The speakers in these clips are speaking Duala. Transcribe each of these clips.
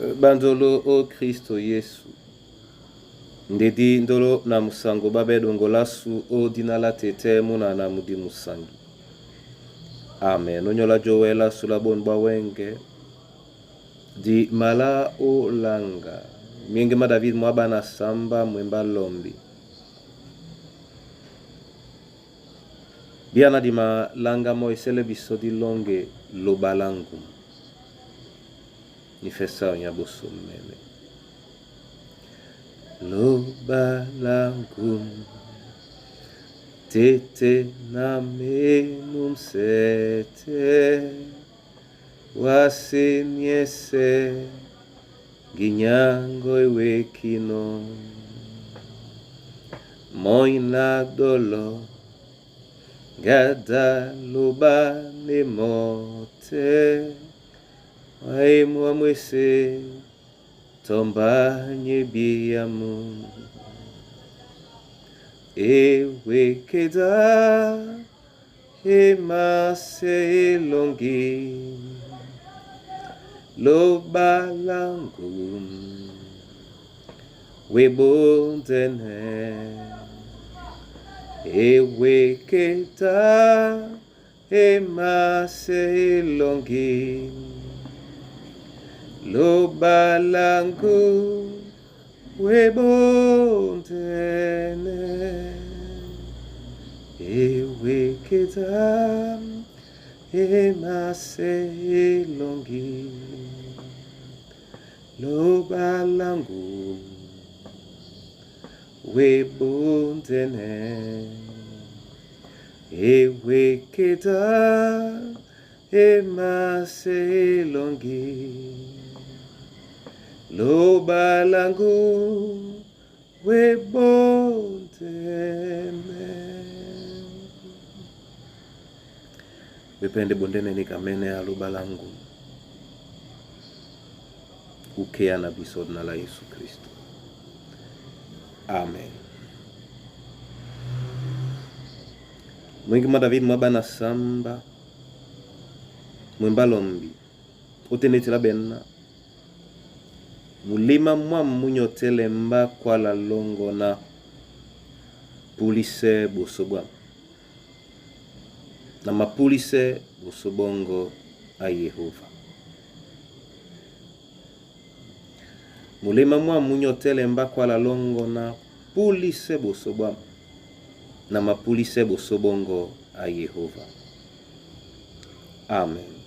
Bandolo o Kristo Yesu. Ndedi ndolo na musango babe dongolasu o dina la tete muna na mudi musangi. Amen. Onyola Joela sula bon bawenge. Di mala o langa. Mienge ma David mwabana samba mwemba lombi. Biana di malanga mo esele biso di longe lobalangu. Ni fesa onyaboso meme. Lobalangu. Tete na menum sete. Waseniese. Ginyango iwekino. Moina dolo. Gada loba nemote. Waemu amwese. Tomba nyebiamu. Ewekeda. Emase elongi. Lobalangu. Webondene. Eweketa emase elongi. Lobalangu webondene. Eweketa emase elongi. Lobalangu webondene. Eweketa emase elongi. Lobalangu webondene. Bepende bondene ni kamene alobalangu. Ukea na biso na la Yesu Kristo. Amen. Mwingi mwa David mwabana samba. Mwemba lombi. Otenetela benna. Mulima mwa munyotele mba kwala longo na pulise bosobwa. Na mapulise bosobongo a Yehova. Mulima mwa munyotele mba kwala longo na pulise bosobwa. Na mapulise bosobongo a Yehova. Amen.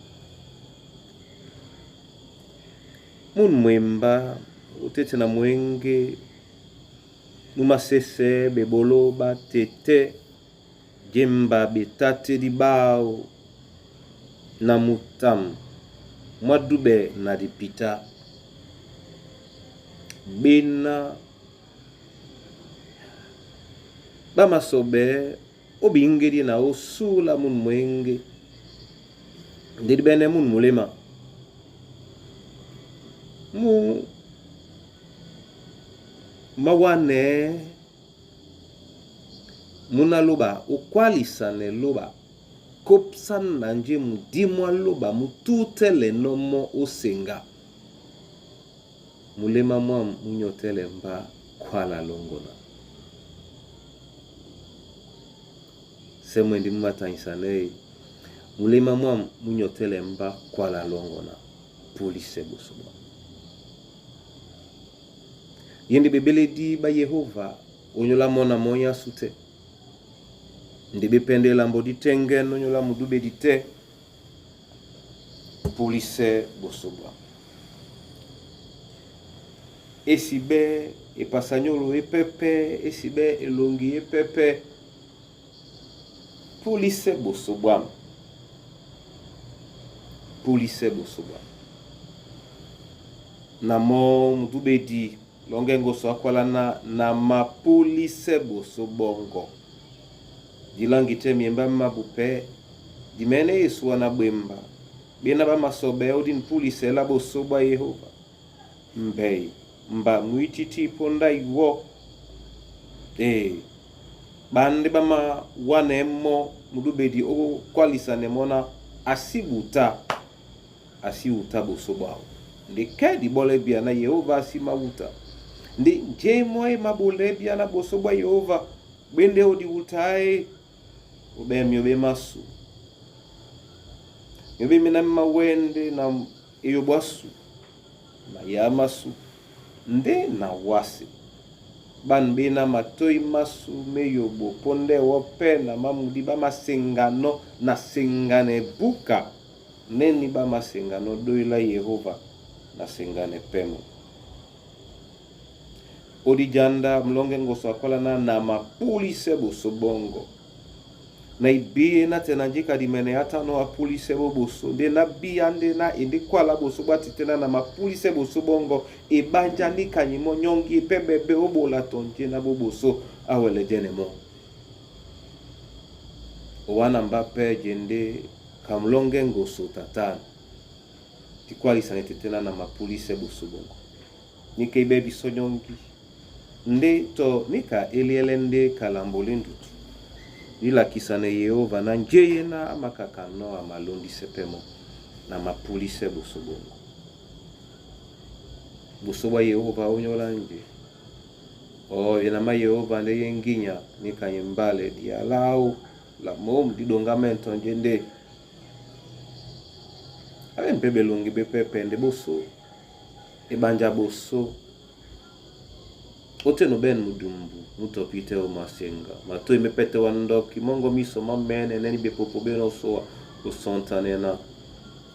Mun mwemba otete na mwenge mumasese bebolo batete jemba betate dibao na mutam mwadube na dipita bena bamasobe obingeli na osula mun mwenge ndedi bene mun mulema mu mawane muna loba okwalisa ne loba kopsa na nje mudimwa loba mututele nomo osenga mulema mwa munyotele mba kwala longona semwendi mumatanyisa nei mulema mwa munyotele mba kwala longona pulise bosoba yende bebeledi ba Yehova onyola mona monya sute nde bependela mbo ditenge nonyola mudube dite pulise bosoba esibe epasanyolo epepe esibe elongi epepe pulise bosobwa pulise bosobwa na mo mudube di longe ngoso akwala na mapulise bosobongo dilangi te miemba mabupe dimene Yesu na bwemba bena bamasobe odi mpulise la bosobwa Yehova mbei mba mwititi ponda iwo bande bama wanemo mudubedi okwalisa nemona asibuta asiuta bosobwao. Nde ke dibɔlɛ bia na Yehova asi mawuta. Nde nje mɔ e mabolɛ bia na boso bwa Yehova bwende odiwuta e obe miobe masu. Miobe mina mawende na eyo bwasu na ya masu nde na wase. Ban bena matoi masu meyobo ponde wope na mamudi ba masengano na sengane buka neni ba masengano doila Yehova na sengane pemo. Odijanda mlonge ngoso akola na mapulise boso bongo. Na ibiye na tena njika dimene ata no apulise bo boso. Nde na biya nde na ende kwala boso bwa titena na mapulise boso bongo. Ebanja ni kanyimo nyongi pe bebe obola tonje na bo boso awele jene mo. Owana mbape jende kamlonge ngoso tatan. Tikwalisa ne tetena na mapulise boso bongo. Nike ibe biso nyongi. Nde to nika eliele nde kalambole ndutu. Lilakisa na Yehova na njeye na amakaka no amalondise pemo na mapulise boso bongo. Boso bwa Yehova onyola nje. O yena ma Yehova nde yenginya nika nyembale dialau la mom didongamento nje nde. Abe mpebe longi bepepe nde boso. Ebanja boso. Oteno ben mudumbu mutopite o masenga matoi mepete wa ndoki mongo miso mamene neni bepopo beno soa osontane na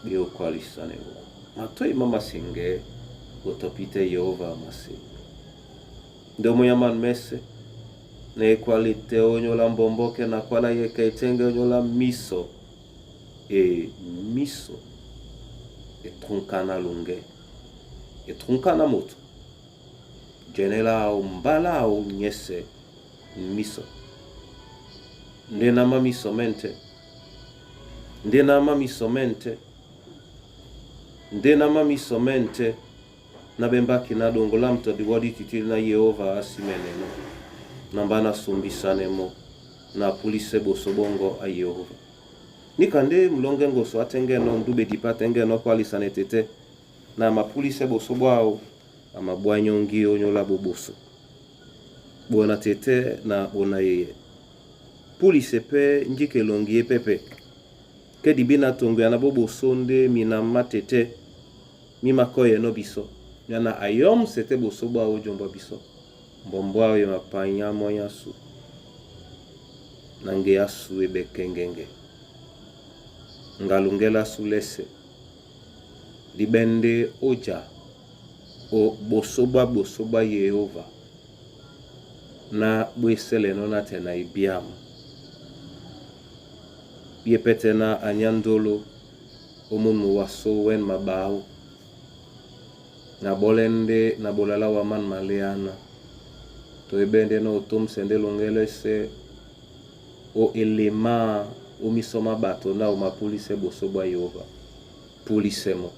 beokwalisane wo matoi mamasenge otopite Yehova masenga ndomo ya man mese na ekwalite onyola mbomboke na kwala yeke etenge onyola miso e miso etrunkana lunge etrunkana moto jenela o mbala o nyese miso nde na mamiso mente nde na mamiso mente nde na mamiso mente na bembaki na dongola mto diwadi titili na Yehova asimeneno na mbana sumbisanemo na pulise boso bongo a Yehova nikande mlonge ngoso atengeno ndube dipa atengeno kwalisane tete na mapulise boso bwao amabwanyongi onyola boboso bona tete na bona yeye pulise pe njike elongi ye pepe ke dibi na tongo ya na boboso nde mina matete mimakoye no biso yana ayom sete boso bwao jomba biso mbombo ayo mapanya moyasu nange yasu ebekengenge ngalungela sulese libende oja o boso bwa Yehova na bweseleno na tena ibiama ye pete na anyandolo omunu waso wen mabao na bolende na bolala wa man maleana to ebende na otomsende longele se o elema o misoma bato na o mapulise boso bwa Yehova pulisemo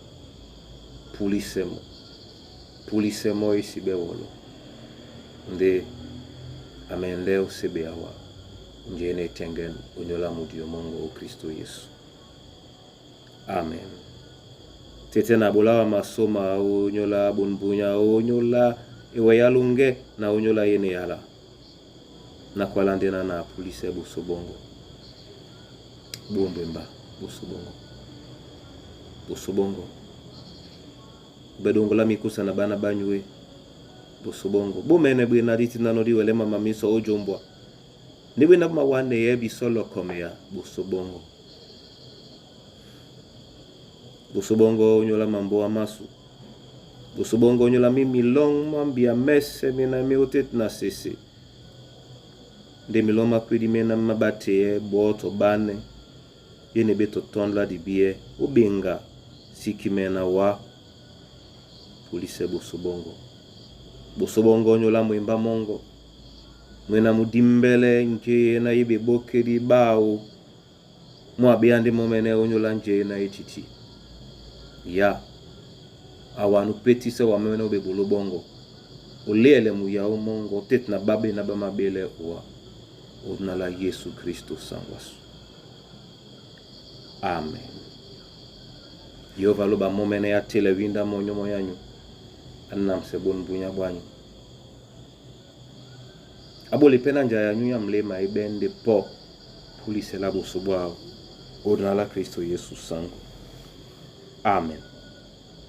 pulisemo pulisemo isibe wolo nde amende osebe awa njene tengen onyola mudio mongo o Kristo Yesu. Amen. Tete na bolawa masoma onyola bonbunya onyola ewe yalunge na onyola yene yala na kwalande na na pulise boso bongo bombemba boso bongo boso bongo bedongola mikusa na bana banywe boso bongo bomene bwe na diti nano diwele mama miso ojombwa ndibwe na mawane ye bisolo komea boso bongo boso bongo onyola mambo amasu boso bongo onyola mi milong mambia mese mina mi otet na sese nde milong makwedi mena mabate ye boto bane yene beto tondla dibie obenga siki mena wa pulise boso bongo boso bongo onyola mwemba mongo mwena mudimbele nje na yebe bokedi bao mwabe ande momene onyola nje na etiti ya awanu petise wa mene obe bolo bongo olele muya o mongo tete na babe na bamabele owa odnala Yesu Kristo sangwasu. Amen. Yehova aloba momene ya tele winda monyo moyanyu annamse bon bunya bwanyu aboli pe na nja yanyu ya mlema ebende po pulisela boso bwao odina la Kristo Yesu sango. Amen.